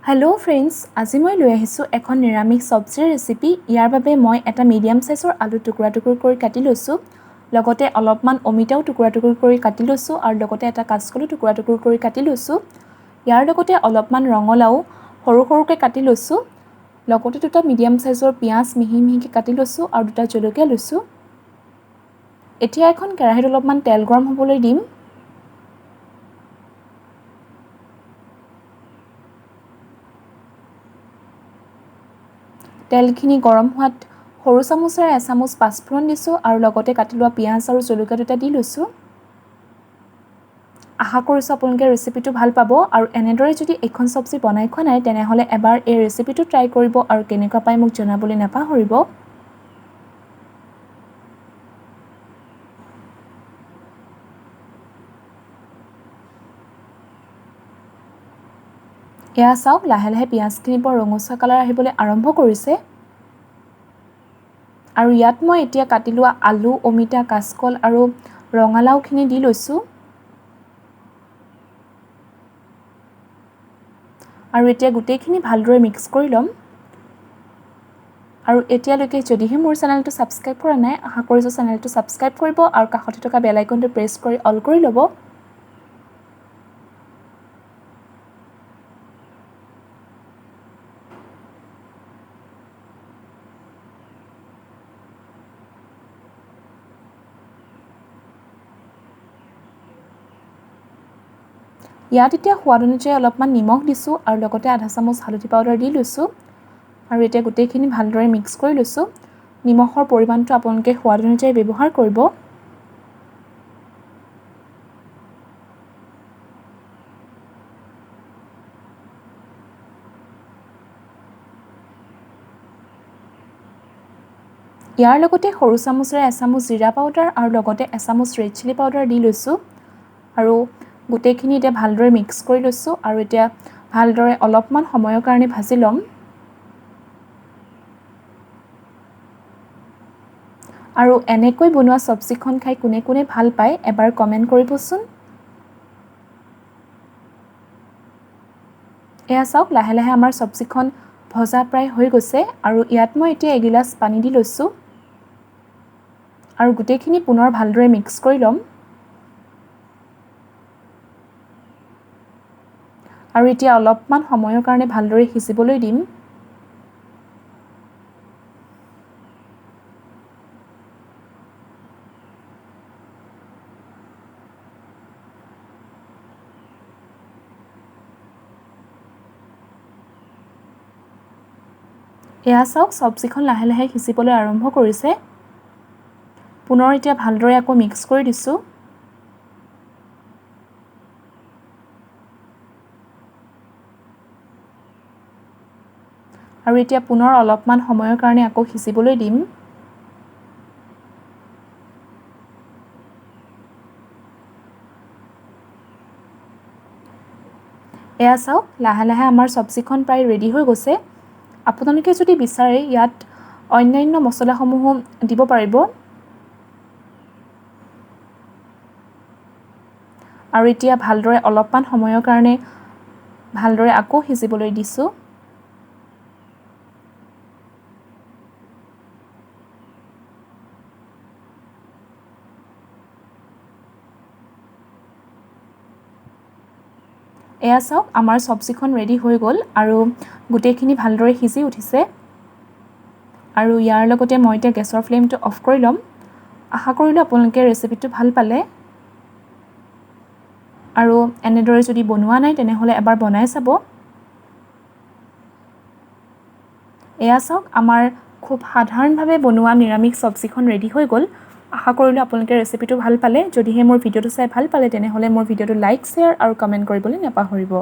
Hello' friends, আজি মই লৈ আহিছোঁ এখন নিৰামিষ চব্জিৰ ৰেচিপি। ইয়াৰ বাবে মই এটা মিডিয়াম চাইজৰ আলু টুকুৰা টুকুৰ কৰি কাটি লৈছোঁ, লগতে অলপমান অমিতাও টুকুৰা টুকুৰ কৰি কাটি লৈছোঁ আৰু লগতে এটা কাচকলো টুকুৰা টুকুৰ কৰি কাটি লৈছোঁ। ইয়াৰ লগতে অলপমান ৰঙালাও সৰু সৰুকৈ কাটি লৈছোঁ, লগতে দুটা মিডিয়াম চাইজৰ পিঁয়াজ মিহি মিহিকৈ কাটি লৈছোঁ আৰু দুটা জলকীয়া লৈছোঁ। এতিয়া এখন কেৰাহীত অলপমান তেল গৰম হ'বলৈ দিম। তেলখিনি গৰম হোৱাত সৰু চামুচেৰে এচামুচ পাঁচফোৰণ দিছোঁ আৰু লগতে কাটি লোৱা পিঁয়াজ আৰু জলকীয়া দুটা দি লৈছোঁ। আশা কৰিছোঁ আপোনালোকে ৰেচিপিটো ভাল পাব আৰু এনেদৰে যদি এইখন চব্জি বনাই খোৱা নাই তেনেহ'লে এবাৰ এই ৰেচিপিটো ট্ৰাই কৰিব আৰু কেনেকুৱা পায় মোক জনাবলৈ নাপাহৰিব। এয়া চাওক, লাহে লাহে পিঁয়াজখিনিৰ পৰা ৰঙচুৱা কালাৰ আহিবলৈ আৰম্ভ কৰিছে। আৰু ইয়াত মই এতিয়া কাটি লোৱা আলু, অমিতা, কাচকল আৰু ৰঙালাওখিনি দি লৈছোঁ। আৰু এতিয়া গোটেইখিনি ভালদৰে মিক্স কৰি ল'ম। আৰু এতিয়ালৈকে যদিহে মোৰ চেনেলটো ছাবস্ক্ৰাইব কৰা নাই, আশা কৰিছোঁ চেনেলটো ছাবস্ক্ৰাইব কৰিব আৰু কাষতে থকা বেল আইকনটো প্ৰেছ কৰি অল কৰি ল'ব। ইয়াত এতিয়া সোৱাদ অনুযায়ী অলপমান নিমখ দিছোঁ আৰু লগতে আধা চামুচ হালধি পাউডাৰ দি লৈছোঁ। আৰু এতিয়া গোটেইখিনি ভালদৰে মিক্স কৰি লৈছোঁ। নিমখৰ পৰিমাণটো আপোনালোকে সোৱাদ অনুযায়ী ব্যৱহাৰ কৰিব। ইয়াৰ লগতে সৰু চামুচেৰে এচামুচ জিৰা পাউডাৰ আৰু লগতে এচামুচ ৰেড চিলি পাউডাৰ দি লৈছোঁ। আৰু গোটেইখিনি এতিয়া ভালদৰে মিক্স কৰি লৈছোঁ আৰু এতিয়া ভালদৰে অলপমান সময়ৰ কাৰণে ভাজি ল'ম। আৰু এনেকৈ বনোৱা চব্জিখন খাই কোনে কোনে ভাল পায় এবাৰ কমেণ্ট কৰিবচোন। এয়া চাওক, লাহে লাহে আমাৰ চব্জিখন ভজা প্ৰায় হৈ গৈছে। আৰু ইয়াত মই এতিয়া এগিলাচ পানী দি লৈছোঁ আৰু গোটেইখিনি পুনৰ ভালদৰে মিক্স কৰি ল'ম। আৰু এতিয়া অলপমান সময়ৰ কাৰণে ভালদৰে সিজিবলৈ দিম। এয়া চাওক, চব্জিখন লাহে লাহে সিজিবলৈ আৰম্ভ কৰিছে। পুনৰ এতিয়া ভালদৰে আকৌ মিক্স কৰি দিছোঁ। আৰু এতিয়া পুনৰ অলপমান সময়ৰ কাৰণে আকৌ সিজিবলৈ দিম। এয়া চাওক, লাহে লাহে আমাৰ চব্জিখন প্ৰায় ৰেডি হৈ গৈছে। আপোনালোকে যদি বিচাৰে ইয়াত অন্যান্য মছলাসমূহো দিব পাৰিব। আৰু এতিয়া ভালদৰে অলপমান সময়ৰ কাৰণে ভালদৰে আকৌ সিজিবলৈ দিছোঁ। এয়া চাওক, আমাৰ চব্জিখন ৰেডি হৈ গ'ল আৰু গোটেইখিনি ভালদৰে সিজি উঠিছে। আৰু ইয়াৰ লগতে মই এতিয়া গেছৰ ফ্লেমটো অফ কৰি ল'ম। আশা কৰিলোঁ আপোনালোকে ৰেচিপিটো ভাল পালে। আৰু এনেদৰে যদি বনোৱা নাই তেনেহ'লে এবাৰ বনাই চাব। এয়া চাওক, আমাৰ খুব সাধাৰণভাৱে বনোৱা নিৰামিষ চব্জিখন ৰেডি হৈ গ'ল। আশা কৰিলোঁ আপোনালোকে ৰেচিপিটো ভাল পালে। যদিহে মোৰ ভিডিঅ'টো চাই ভাল পালে তেনেহ'লে মোৰ ভিডিঅ'টো লাইক, শ্বেয়াৰ আৰু কমেণ্ট কৰিবলৈ নাপাহৰিব।